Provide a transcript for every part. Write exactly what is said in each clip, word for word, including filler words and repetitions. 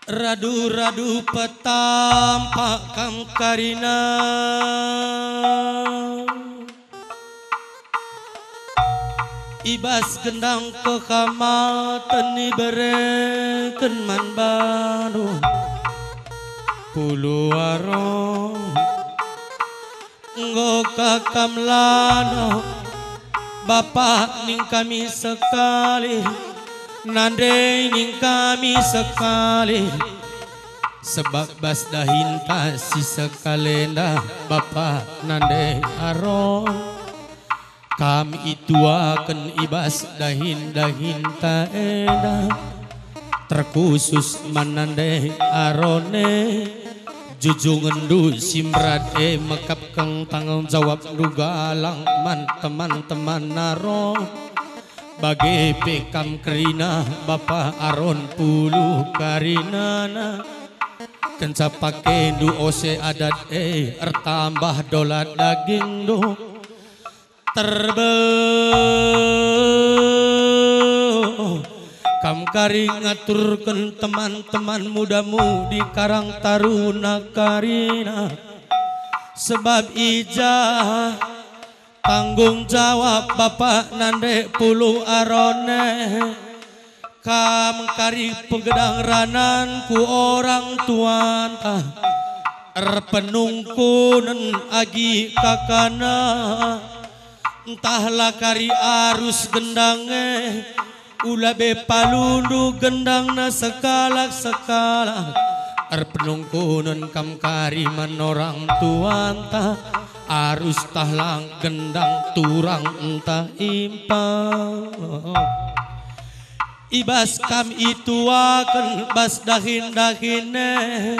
Radu-radu petampak kam karina, i bas gendang kehamaten ibereken man bandu. Pulu Aron. Enggo ka kam lano, Bapa, ning kami sekali, nande ning kami sekali, sebab bas dahinta si sekalenda, Bapa, nande Aron. Kam ituaken i bas dahin-dahinta enda, terkhusus man nande Aron e. Jujungenndu si mberat e mekapken tanggung jawabndu galang man teman-teman Aron. Bage pe kam kerina Bapa Aron pulu karinana. Kenca pakendu ose adat e ertambah dolat dagingndu. Terbeh kam kari ngaturken teman-teman muda-mudi Karang Taruna karina. Sebab i ja tanggung jawab Bapa nande pulu Aron e. Kam kari pegedang ranan ku orang tuanta, erpenungkunen agi kakana. Ntahlah kari arus gendang e, ula be palundu gendangna sekalak-sekalak. Erpenungkunen kam kari man orang tuanta, arus tahlang gendang turang ntah impa. I bas kam ituaken bas dahin-dahin e,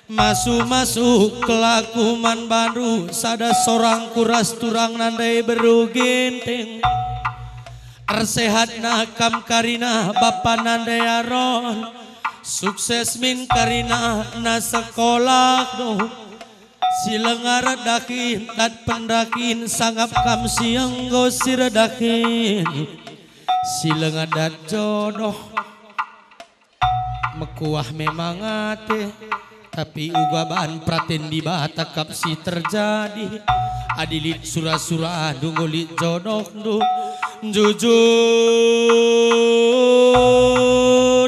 masu-masu kelaku man bandu sada sorang ku ras turang nande beru Ginting. Ersehatna kam karina Bapa nande Aron, sukses min karina na sekolahndu. Si lenga dahin dat pendahin sangap kam si enggo si dahin. Si lenga dat jodoh. Mekuah memang ate, tapi uga bahan peraten Dibata kap si terjadi. Adi lit sura-sura ndu enggo lit jodohndu, jujur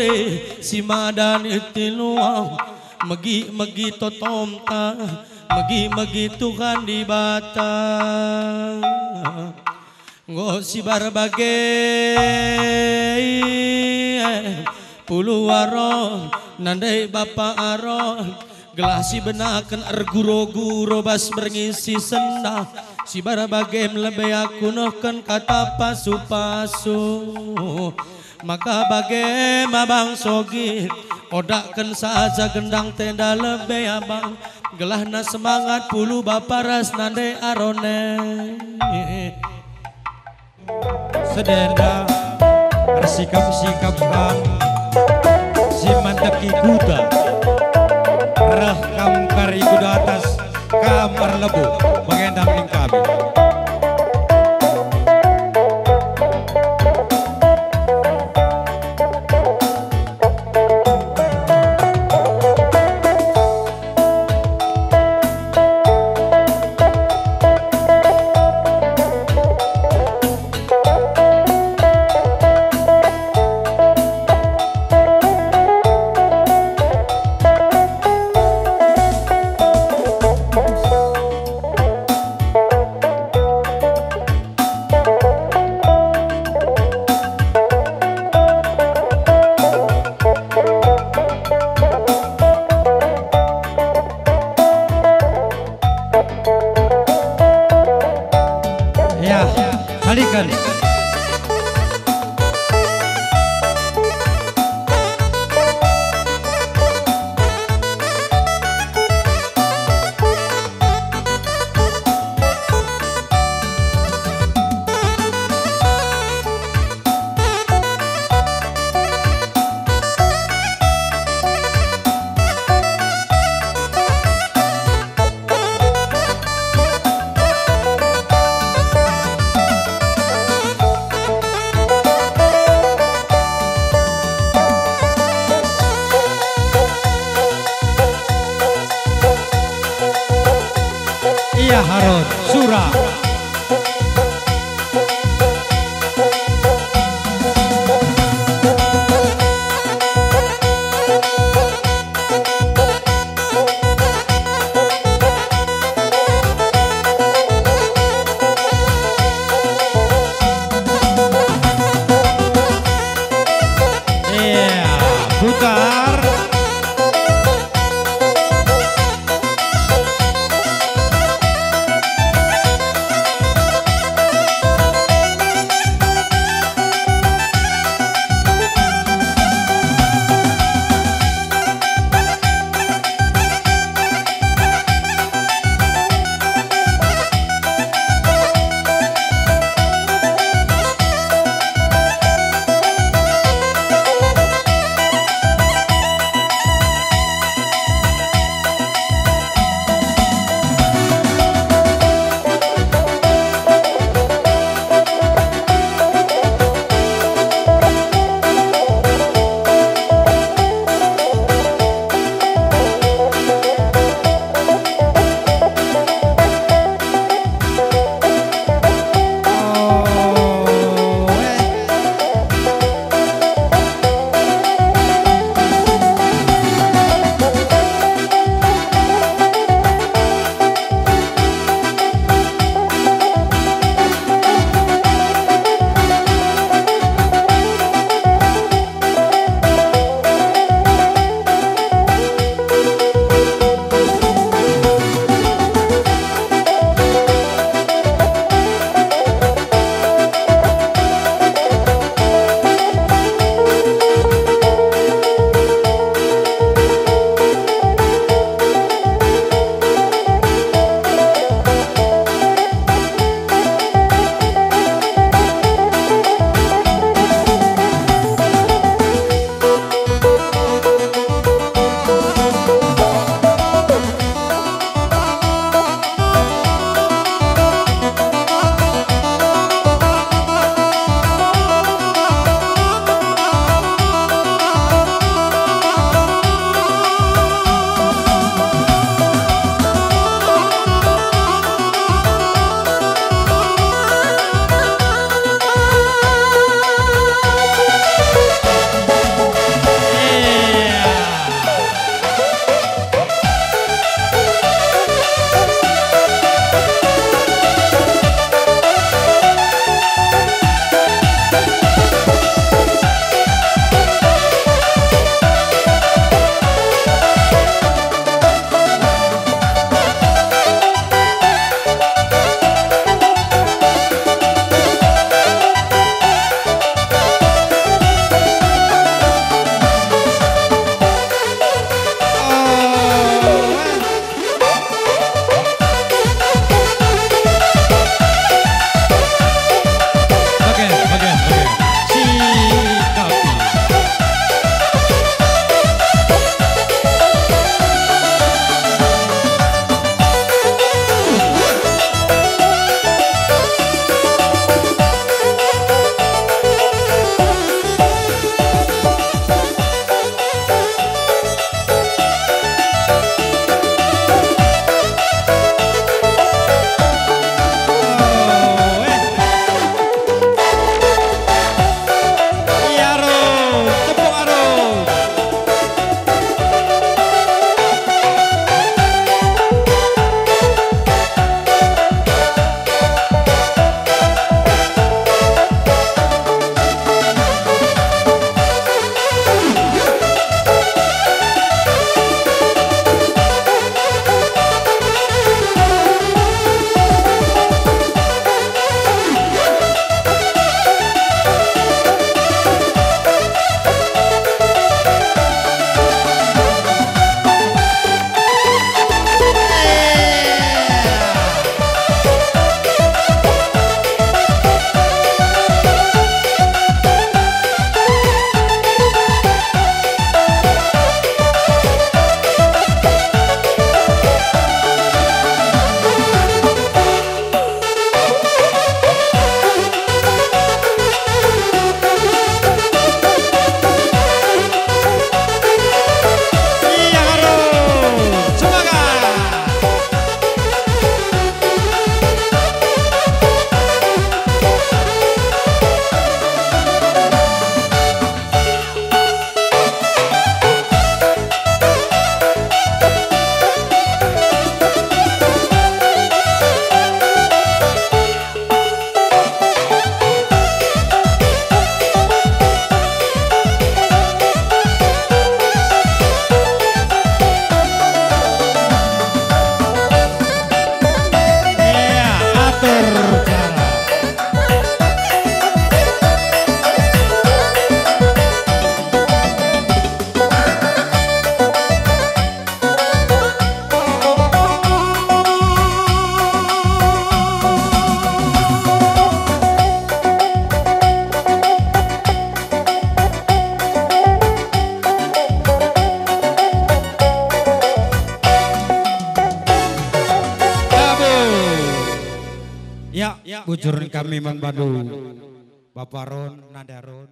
e si madan itiluang, megi-megi totomta. Megi-megi Tuhan Dibata. Enggo sibar bage pulu Aron, nandai Bapa Aron, gelah sibenaken erguro-guro bas berngi si sendah. Sibar bage lebe aku nehken kata pasu-pasu. Maka bage ma bangso git, odakken saja gendang tenda lebe abang, gelahna semangat pulu Bapa ras nande Aron e. Sedenda ersikap-sikap kam si manteki kuta, reh kam kari kuda atas. Kam erlebuh, pengendam ning kami. Harun, Sura. Iya, putar. Ya, bujuren kami man bandu, Bapa Ron, Nanda Ron.